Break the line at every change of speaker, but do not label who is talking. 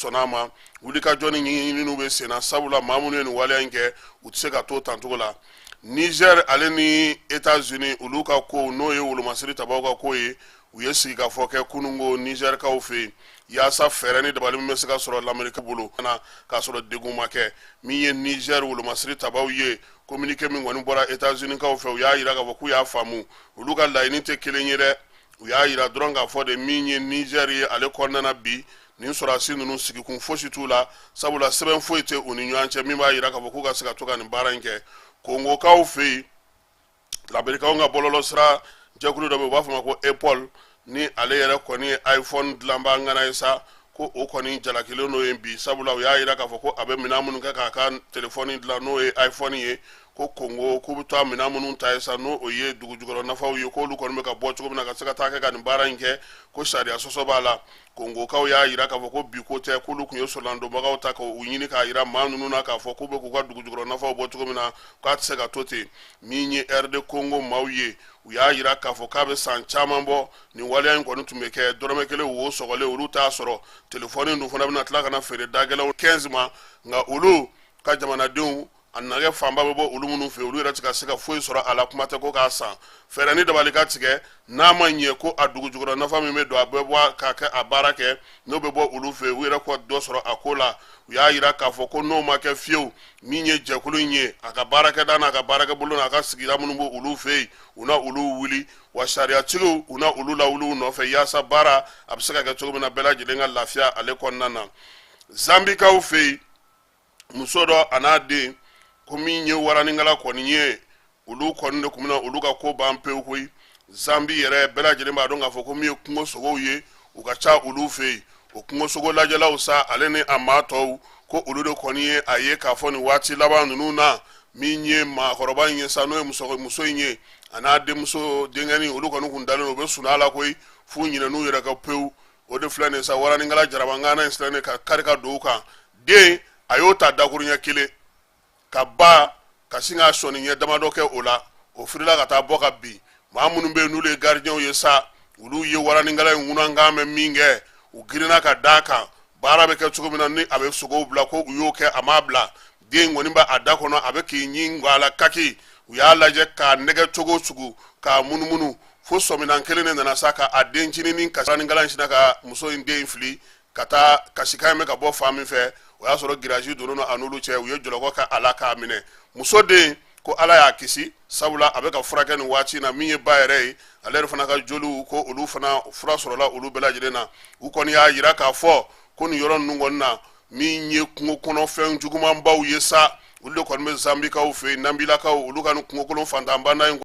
Sɔnna a ma, wulikajɔ ni ɲɛɲininiw bɛ senna, sabula maa minnu ye nin waleya in kɛ, u tɛ se ka to tancogo la. Niger ale ni Etats-Unis, olu ka ko, n'o ye wolomasiri tabaw ka ko ye, u ye sigikafɔ kɛ kununko Nizɛrikaw fɛ yen, yaasa fɛɛrɛ ni dabali min bɛ se ka sɔrɔ Lameriki bolo na k'a sɔrɔ degun ma kɛ. Min ye Nizɛri wolomasiri tabaw ye, communiqué min kɔni bɔra Etats-Unis-kaw fɛ, u y'a jira k'a fɔ k'u y'a faamu, olu ka laɲini tɛ kelen ye dɛ. U y'a jira dɔrɔn k'a fɔ de, min ye Nizɛri ye ale kɔnɔna na bi, nin sɔrɔdasi ninnu sigikun fosi t'u la, sabula sɛbɛn foyi tɛ u ni ɲɔgɔn cɛ min b'a jira k'a fɔ k'u ka se ka to ka nin baara in kɛ. Kongokaw fɛ yen, Lamerikaw ka bɔlɔlɔsira jɛkulu dɔ bɛ yen, u b'a fɔ ma ko Apple, ni ale yɛrɛ kɔni ye iPhone dilanbaa ŋana ye sa, ko o kɔni jalakilen don yen bi, sabula u y'a jira k'a fɔ ko a bɛ minɛn minnu kɛ k'a ka telefɔni dilan, n'o ye iPhone ye, ko Kongo k'u bɛ taa minɛn minnu ta ye sa, n'o o ye dugujukɔrɔ nafaw ye, k'olu kɔni bɛ ka bɔ cogo min na ka se ka taa kɛ ka nin baara in kɛ, ko sariya sɔsɔ b'a la. Kongokaw y'a jira k'a fɔ ko bi ko tɛ, k'olu tun ye solandonbagaw ta k'u ɲini k'a jira maa ninnu na k'a fɔ k'u bɛ k'u ka dugujukɔrɔ nafaw bɔ cogo min na, k'a tɛ se ka to ten. Min ye RD Congo maaw ye, u y'a jira k'a fɔ k'a bɛ san caman bɔ nin waleya in kɔni tun bɛ kɛ, dɔrɔmɛ kelen wo sɔgɔlen olu t'a sɔrɔ. Telefɔni dun fana bɛna tila ka na feere dagɛlɛnw 15 ma, nka olu ka jamanadenw, a nagɛ fanba bɛ bɔ olu minnu fɛ, olu yɛrɛ tɛ ka se ka foyi sɔrɔ a la, kuma tɛ ko k'a san. Fɛɛrɛ ni dabali ka tigɛ, n'a ma ɲɛ ko a dugujukɔrɔ nafa min bɛ don, a bɛ bɔ k'a kɛ a baara kɛ, n'o bɛ bɔ olu fɛ, u yɛrɛ ka dɔ sɔrɔ a ko la. U y'a jira k'a fɔ ko n'o ma kɛ fiyewu, min ye jɛkulu in ye, a ka baarakɛda n'a ka baarakɛbolo n'a ka sigida minnu bɛ olu fɛ yen, u na olu wuli, wa sariyatigiw, u na olu lawuli u nɔfɛ, yaasa baara a bɛ se ka kɛ cogo min na, bɛɛ lajɛlen ka lafiya ale kɔnɔna na. Zanbikaw fɛ yen, muso dɔ a n'a den, ko min ye waranikala kɔni ye, olu kɔni de tun bɛna olu ka ko ban pewu koyi. Zambi yɛrɛ, bɛɛ lajɛlen b'a dɔn k'a fɔ ko min ye kungo sogow ye, u ka ca olu fɛ yen. O kungosogo lajɛlaw sa, ale ni a maa tɔw, ko olu de kɔni ye a ye k'a fɔ nin waati laban ninnu na, min ye maakɔrɔba in ye sa, n'o ye muso in ye, a n'a denmuso denkɛnin, olu kɔni kun dalen don, u bɛ sunɔgɔ la koyi, f'u ɲinɛn'u yɛrɛ kɔ pewu. O de filɛ nin sa, waranikala jarabangana in filɛ nin ka kari ka don u kan. Den a y'o ta dakuruɲɛ kelen ka ba ka sin ka sɔnni ɲɛ damadɔ kɛ o la, o firila ka taa bɔ ka bin. Maa minnu bɛ yen n'olu ye garidiɲɛw ye sa, olu ye waranikala in ŋunankan mɛn min kɛ, u girinna ka d'a kan. Baara bɛ kɛ cogo min na ni a bɛ sogow bila, ko u y'o kɛ, a m'a bila. Den kɔni b'a a da kɔnɔ, a bɛ k'i ɲin a la kaki. U y'a lajɛ k'a nɛgɛ cogo sugu k'a munumunu, fo sɔminan kelen de nana sa ka a dencinin ka waranikala in sinna ka muso in den fili ka taa. Kasikan in bɛ ka bɔ fan min fɛ, o y'a sɔrɔ giraji donnen don a n'olu cɛ. U ye jɔlɔkɔ kɛ a la k'a minɛ. Muso den ko Ala y'a kisi, sabula a bɛ ka furakɛ nin waati in na. Min ye ba yɛrɛ ye, ale yɛrɛ fana ka joliw, ko olu fana fura sɔrɔla olu bɛɛ lajɛlen na. U kɔni y'a jira k'a fɔ ko nin yɔrɔ ninnu kɔni na, min ye kungo kɔnɔfɛn jugumanbaw ye sa, olu de kɔni bɛ Zanbikaw fɛ yen, Nambilakaw, olu ka nin kungokolon fantanbanda in.